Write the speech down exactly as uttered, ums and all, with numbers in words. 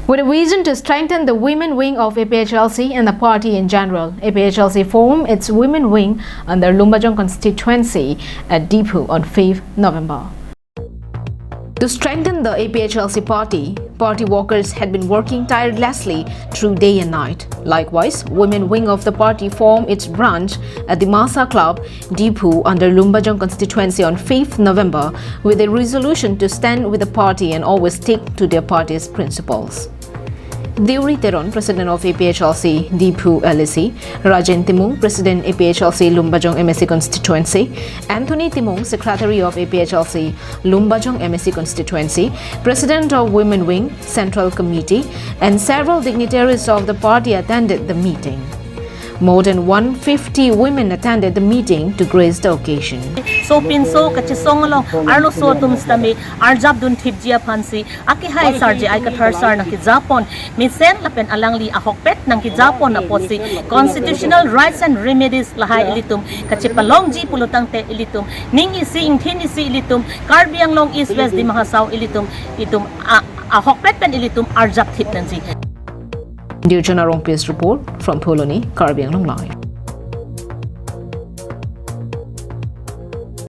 With a vision to strengthen the women wing of A P H L C and the party in general, A P H L C formed its women wing under Lumbajong constituency at Diphu on fifth November. To strengthen the A P H L C party, party workers had been working tirelessly through day and night. Likewise, women wing of the party formed its branch at the Masa Club, Diphu, under Lumbajong constituency on fifth November with a resolution to stand with the party and always stick to their party's principles. Deuri Teron, President of A P H L C Diphu L A C, Rajen Timung, President A P H L C Lumbajong M A C constituency, Anthony Timung, Secretary of A P H L C Lumbajong M A C constituency, President of Women Wing Central Committee, and several dignitaries of the party attended the meeting. More than one fifty women attended the meeting to grace the occasion. Sopinso kachesong along arloso atum sitame arjap dun thipji aphansi akehai Sar J I Kathar sar nangkejapon mesen lapen alangli ahokpet nangkejapon apotsi constitutional rights and remedies lahai ilitum kachepalongji pulotangte ilitum ning isi ingthin isi ilitum Karbi Anglong East West Dima Hasao ilitum itum a- ahokpet pen ilitum arjap thip nangji. Dirjana Rongpi's report from Phuloni, Karbi Anglong Live.